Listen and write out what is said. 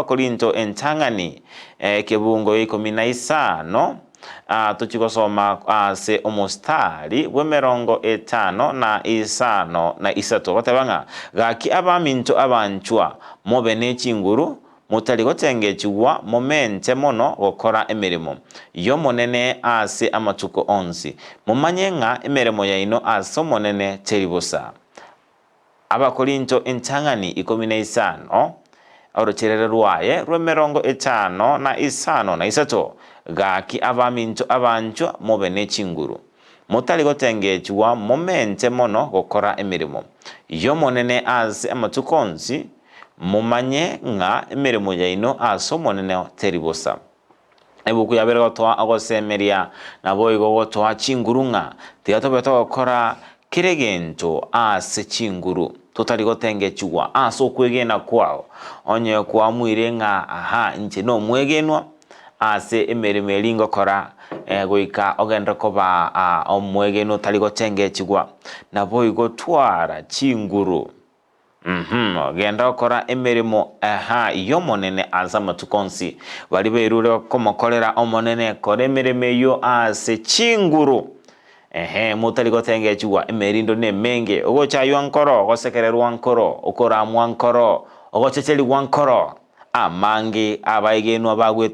Abakorinto entang'ani, ekebungo gia ikomi na isano, tochie gosoma ase omostari bw'emerongo etano na isano na isato, goteba ng'a, Gaki abaminto abanchwa, mobe ne chinguru, motari gotengechigwa, momente mono gokora emeremo y'Omonene ase amatuko onsi, momanye ng'a emeremo yaino ase Omonene teri bosa. Abakorinto entang'ani ikomi na isano, orocherere rwaye rw'emerongo etano na isano na isato, Gaki abaminto abanchwa mobe ne chinguru, motari gotengechigwa momente mono gokora emeremo y'Omonene ase amatuko onsi, momanye ng'a emeremo yaino ase Omonene teri bosa. Ebuku yabere gotoa ogosemeria, naboigo gotoa chinguru ng'a tiga tobe togokora kera egento ase chinguru, totari gotengechigwa ase okwegena kwao. Onye kwamuire ng'a aha inche nomwegenwa ase emeremo eria ngokora, goika ogenderere koba omwegenwa otari gotengechigwa. Naboigo twara chinguru. Genda gokora emeremo aha y'Omonene ase amatuko onsi. Baria berure komokorera Omonene, kora emeremo eyio ase chinguru. Ehe, motari gotengechigwa, emerindo nemenge, ogochaywa nkoro, ogosekererwa nkoro, okoramwa nkoro, ogochecherigwa nkoro. Amange abaegenwa bagwete.